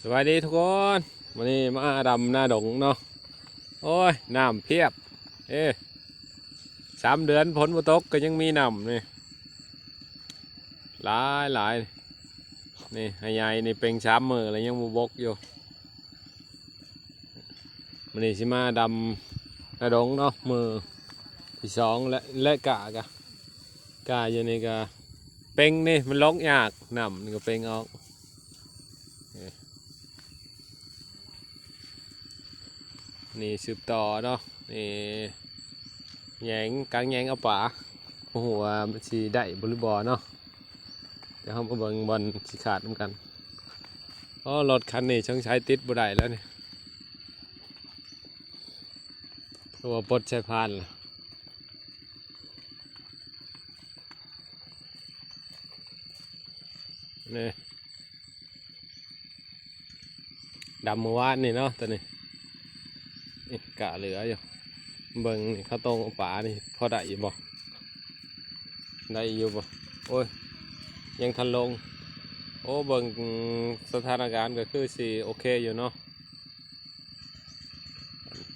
ສະບາຍດີທຸກຄົນ, ມື້ນີ້ມາດຳນາດົງເນາະ. ໂອ້ຍ ນ້ຳພຽບ ເອີ ສາມເດືອນຝົນບໍ່ຕົກກໍຍັງມີນ້ຳນີ້ ຫຼາຍໆ. ນີ້ໄຮ່ໃຫຍ່ນີ້ເປັງສາມມື້ແລ້ວຍັງບໍ່ບົກຢູ່. ມື້ນີ້ຊິມາດຳນາດົງເນາະ ມື້ທີສອງ ແລະ ແລະກະ ກະ ກະຢູ່ນີ້ກະເປັງນີ້ ມັນລົງຍາກ ນ້ຳນີ້ກໍເປັງອອກ. ນີ້ສືບຕໍ່ເນາະ ນີ້ແຍງ ກາງແຍງເອົາປາ ບໍ່ຮູ້ວ່າມັນຊິໄດ້ບໍ່ ຫຼືບໍ່ເນາະ. ດຽວເຮົາມາເບິ່ງບ່ອນຊິຂາດນຳກັນ. ອໍ ລົດຄັນນີ້ສົງໄສຕິດບໍ່ໄດ້ແລ້ວນີ້ ເພາະວ່າປົດສາຍພານແລ້ວ. ນີ້ ດຳມື້ວານນີ້ເນາະ ຕົວນີ້ ນີ້ກະເຫຼືອຢູ່. ເບິ່ງນີ້ ເຂົາຕົງເອົາປານີ້ ພໍໄດ້ຢູ່ບໍ່? ໄດ້ຢູ່ບໍ່? ໂອ້ຍ ຍັງທັນລົງ. ໂອ້ ເບິ່ງສະຖານະການກໍຄືຊິໂອເຄຢູ່ເນາະ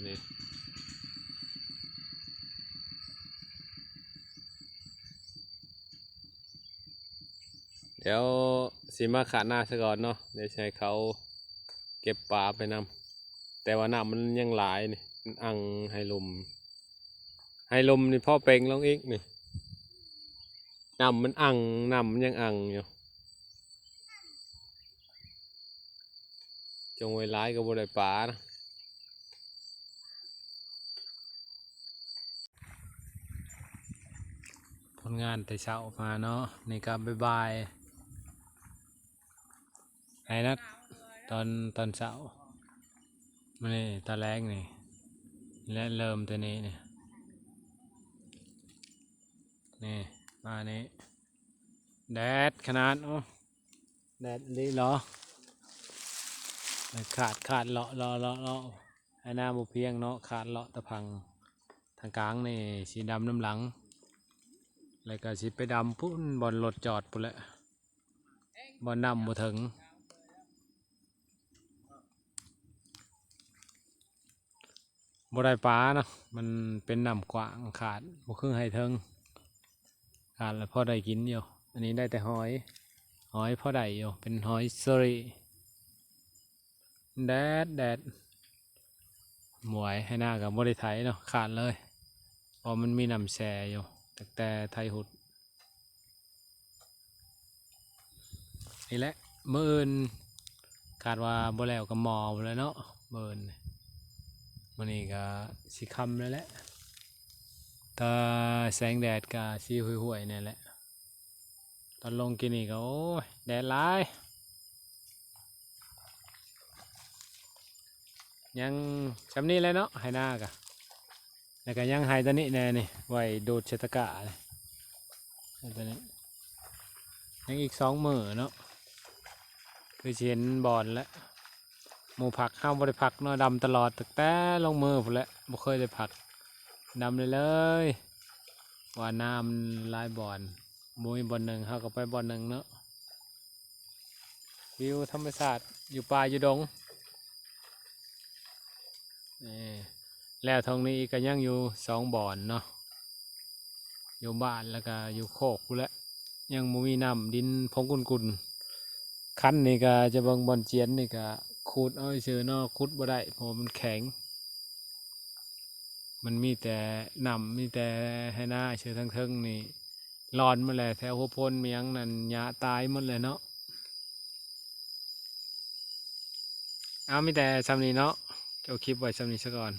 ນີ້. ດຽວຊິມາຂາດນາຊະກ່ອນເນາະ, ດຽວຊິໃຫ້ເຂົາເກັບປາໄປນຳ. ແຕ່ວ່ານ້ຳມັນຍັງຫຼາຍນີ້ ມັນອັ່ງໄຮ່ລຸ່ມ, ໄຮ່ລຸ່ມນີ້ພໍເປ່ງລົງອີກນີ້, ນ້ຳມັນອັ່ງ, ນ້ຳມັນຍັງອັ່ງຢູ່. ຈົ່ງໄວ້ຫຼາຍກໍບໍ່ໄດ້ປານະ. ຜົນງານແຕ່ເຊົ້າມາເນາະ, ນີ້ກໍບ່າຍໆ ໃຫ້ນະ ຕອນ ຕອນເຊົ້າ. ມື້ນີ້ຕອນແລງນີ້ ແລະເລີ່ມແຕ່ນີ້ນີ້ ນີ້ມານີ້ ແດດຂະໜາດ ໂອ້ ແດດອີ່ຫຼີເນາະ. ຂາດ ຂາດເລາະ ເລາະ ເລາະ ເລາະ ໄຮ່ນາບໍ່ພຽງເນາະ, ຂາດເລາະຕະພັງ. ທາງກາງນີ້ຊິດຳນຳຫຼັງ ແລ້ວກໍຊິໄປດຳພຸ້ນ ບ່ອນລົດຈອດພຸ້ນແຫຼະ, ບ່ອນນ້ຳບໍ່ເຖິງ. ບໍ່ໄດ້ປາເນາະ, ມັນເປັນນ້ຳກວ້າງ, ຂາດ ບໍ່ຄືໄຮ່ເທິງ, ຂາດແລ້ວພໍໄດ້ກິນຢູ່. ອັນນີ້ໄດ້ແຕ່ຫອຍ, ຫອຍພໍໄດ້ຢູ່, ເປັນຫອຍເຊີຣີ. ແດດ ແດດ ໝວຍ ໄຮ່ນາກໍບໍ່ໄດ້ໄຖເນາະ, ຂາດເລີຍ, ເພາະມັນມີນ້ຳແຊ່ຢູ່ ຕັ້ງແຕ່ໄຖຫຸດ. ນີ້ແຫຼະ ມື້ອື່ນຄາດວ່າບໍ່ແລ້ວກໍໝໍ້ພຸ້ນແຫຼະເນາະ ມື້ອື່ນ. ມື້ນີ້ກໍຊິຄ່ຳແລ້ວແຫຼະ, ແຕ່ແສງແດດກໍຊິຫ້ວຍໆແດ່ແຫຼະ. ຕອນລົງກີ້ນີ້ກໍ ໂອ້ຍ ແດດຫຼາຍ. ຍັງຊ່ຳນີ້ແຫຼະເນາະ ໄຮ່ນາກະ, ແລ້ວກະຍັງໄຮ່ຕົວນີ້ແດ່ນີ້ ໄວ້ດູດໃສ່ຕະກ້ານີ້. ໄຮ່ຕົວນີ້ຍັງອີກສອງມື້ເນາະ ຄືຊິເຫັນບ່ອນແລ້ວ. ໝູ່ພັກເຮົາບໍ່ໄດ້ພັກເນາະ, ດຳຕະຫຼອດ ຕັ້ງແຕ່ລົງມືພຸ້ນແຫຼະ ບໍ່ເຄີຍໄດ້ພັກ, ດຳເລື້ອຍໆ ວ່ານ້ຳຫຼາຍບ່ອນ. ບໍ່ມີບ່ອນໜຶ່ງ ເຮົາກໍໄປບ່ອນໜຶ່ງເນາະ. ວິວທຳມະຊາດຢູ່ປ່າຢູ່ດົງ. ນີ້ ແລ້ວທາງນີ້ອີກກໍຍັງຢູ່ສອງບ່ອນເນາະ, ຢູ່ບ້ານແລ້ວກໍຢູ່ໂຄກພຸ້ນແຫຼະ, ຍັງບໍ່ມີນ້ຳ, ດິນຜົງກຸ່ນໆ. ຄັນນີ້ກໍຈະເບິ່ງບ່ອນຈຽນນີ້ກໍຂຸດເອົາຊື່ເນາະ, ຂຸດບໍ່ໄດ້ ເພາະວ່າມັນແຂງ. ມັນມີແຕ່ນ້ຳ ມີແຕ່ໄຮ່ນາເຊີ ທາງເທິງນີ້ ລອນໝົດແຫຼະ, ແຖວຫົວໂພນມີຫຍັງນັ້ນ ຫຍ້າຕາຍໝົດແຫຼະເນາະ. ເອົາ ມີແຕ່ຊ່ຳນີ້ເນາະ, ຈົບຄລິບໄວ້ຊ່ຳນີ້ຊະກ່ອນ.